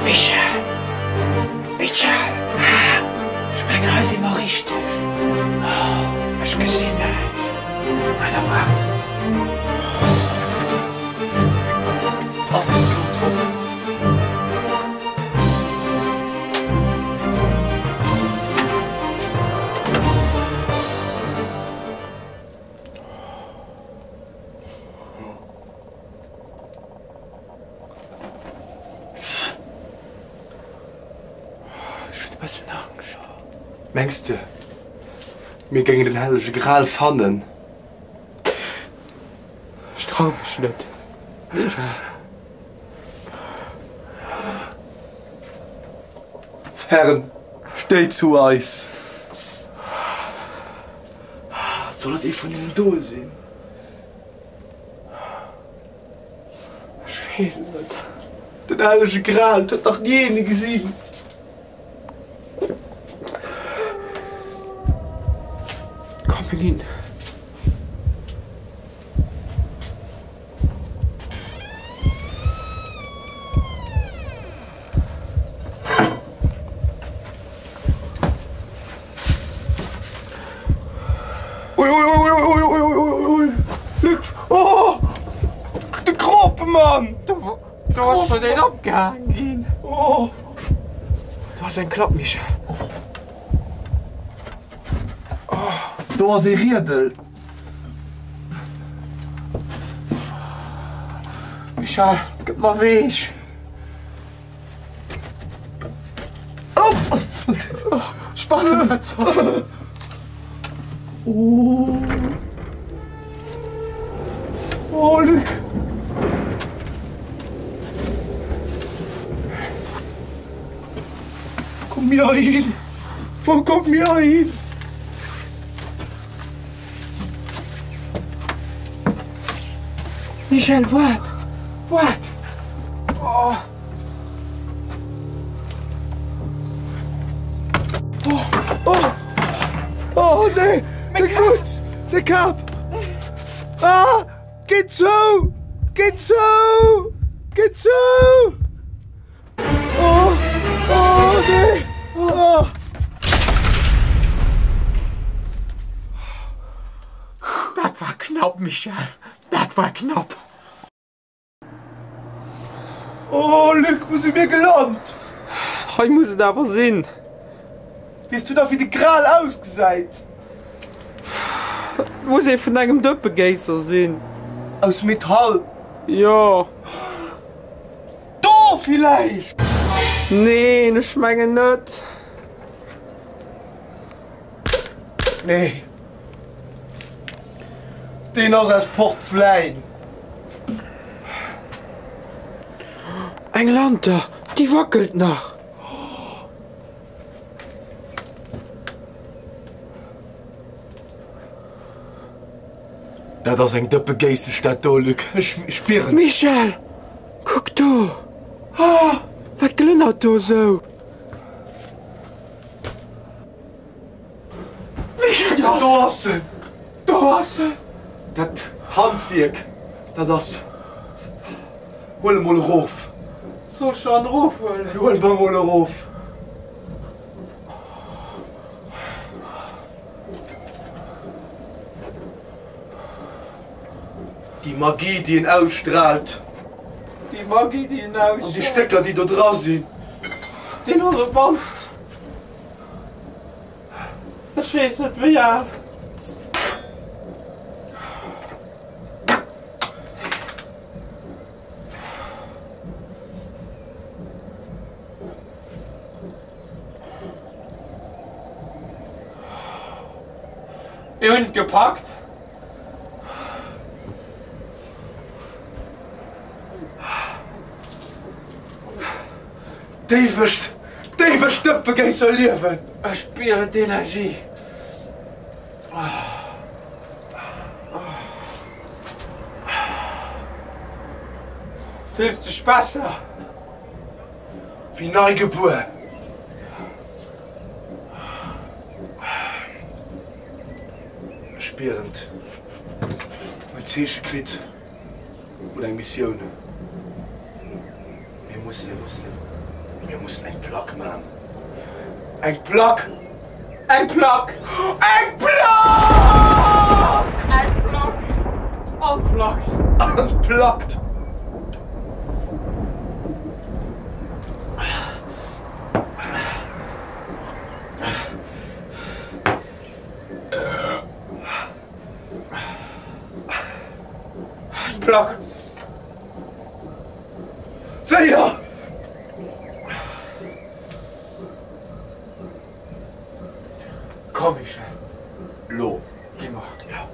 Michel! Michel! Ech mengen hei si mer richteg. Ech gesinn näischt. Hei da waart. Pass eis gutt op. Ech hunn e bëssen Angscht. Mengs de, mir géingen den hellege Gral fannen? Ech trau mech net, Michel. Fern stéi zu eis. Soll et ee vun deenen doe sinn? Ech weess et net. Den hellege Gral, et huet nach ni een e gesinn. Komm, mir ginn. Ui, ui, ui, ui, ui, ui, ui, ui, Luc, oh, de Kropemann! Do, do ass schon een opgehaang ginn. Oh. Do ass eng Klapp, Michel. Oh. Do ass ee Riedel. Michel, gëtt mer Weech. Spannend! Oh, oh Luc! Wou komme mir heihin? Wou komme mir heihin? Michel, waart! Waart! Oh. Oh, oh, oh nee! De Kutz! De Kap! Ah! Geet zou! Geet zou! Geet zou! Oh, oh nee! Oh. Dat war knapp, Michel, dat war knapp! Oh Luc, wou si mir gelant? Hei muss et awer sinn. Weess du nach wéi de Gral ausgesäit? Et muss ee vun engem Dëppegéisser sinn. Aus Metall? Jo. Do villäicht? Neen, ech mengen net. Nee. Deen ass aus Porzeläin. Eng Lanter, déi wackelt nach. Dat ass eng Dëppegéissesch, dat do, Luc. Ech spieren et. Michel, kuck do! Wat glënnert do esou? Michel, do ass. Do ass en! Do ass en! Dat Handwierk, dat ass. Huel e mol erof. Soll ech en erofhuelen? Huel mer mol erof. Déi Magie, déi en ausstraalt. Déi Magie, déi en ausstraalt. An déi Stécker, déi do dra sinn. Deen ass op d'mannst, ech weess net wéi al. Mir hunn et gepackt. D'éiwegt, d'éiwegt Dëppegéisser liewen! Ech spieren d'Energie. Fills dech besser? Wéi nei gebuer. Ech spieren et. Hunn Zeeche kritt oder eng Missioun. Mir mussen. Mir mussen eng Plack man. Eng Plack! Eng Plack! Eng Plack! Eng Plack! Unplugged! Unplugged! Eng Plack! Séier! Komm Michel. Lo. Gi mer. Ja.